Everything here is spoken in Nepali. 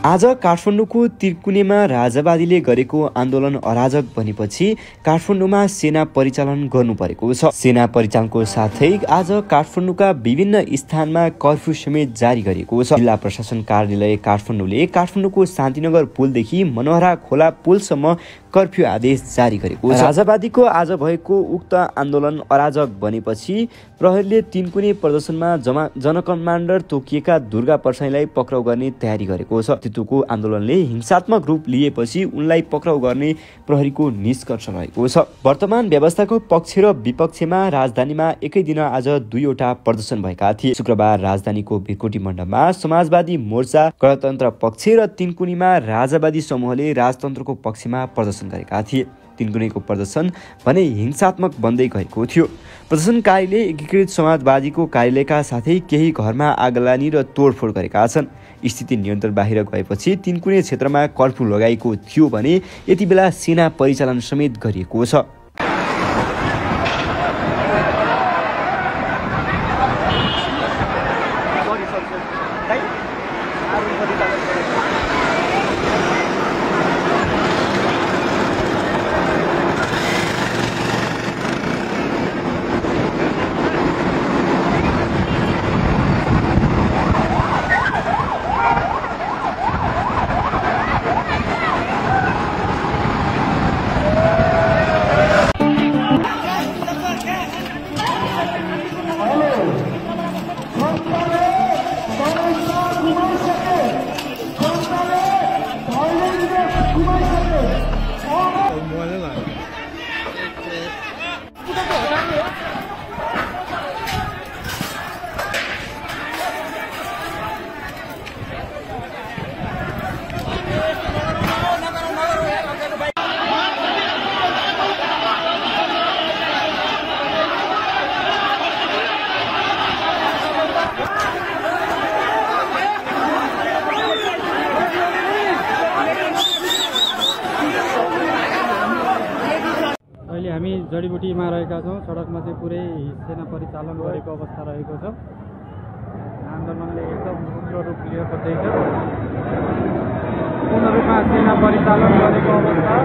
आज काठमाडौँको त्रिकुनेमा राजावादीले गरेको आन्दोलन अराजक बनेपछि काठमाडौँमा सेना परिचालन गर्नु परेको छ। सेना परिचालनको साथै आज काठमाडौँका विभिन्न स्थानमा कर्फ्यू समेत जारी गरिएको छ। जिल्ला प्रशासन कार्यालय काठमाडौँले काठमाडौँको शान्तिनगर पुलदेखि मनोहरा खोला पुलसम्म कर्फ्यू आदेश जारी गरेको छ। राजावादीको आज भएको उक्त आन्दोलन अराजक बनेपछि प्रहरीले तीनकुने प्रदर्शनमा जनकमान्डर तोकिएका दुर्गा परसाईलाई पक्राउ गर्ने तयारी गरेको छ। तितुको आन्दोलनले हिंसात्मक रूप लिएपछि उनलाई पक्राउ गर्ने प्रहरीको निष्कर्ष रहेको छ। वर्तमान व्यवस्थाको पक्ष र विपक्षमा राजधानीमा एकै दिन आज दुईवटा प्रदर्शन भएका थिए। शुक्रबार राजधानीको भिरकोटी मण्डपमा समाजवादी मोर्चा, गणतन्त्र पक्ष र तीनकुनेमा राजावादी समूहले राजतन्त्रको पक्षमा प्रदर्शन गरेका थिए। तीनकुनेको प्रदर्शन भने हिंसात्मक बन्दै गएको थियो। प्रदर्शनकारीले एकीकृत समाजवादीको कार्यालयका साथै केही घरमा आगलानी र तोडफोड गरेका छन्। स्थिति नियन्त्रण बाहिर गएपछि तीनकुने क्षेत्रमा कर्फ्यू लगाइएको थियो भने यति बेला सेना परिचालन समेत गरिएको छ। अहिले हामी जडीबुटीमा रहेका छौँ। सडकमा चाहिँ पुरै सेना परिचालन गरेको अवस्था रहेको छ। आन्दोलनले एकदम उग्र रूप लिएर बढ्दैछ। पूर्ण रूपमा सेना परिचालन गरेको अवस्था।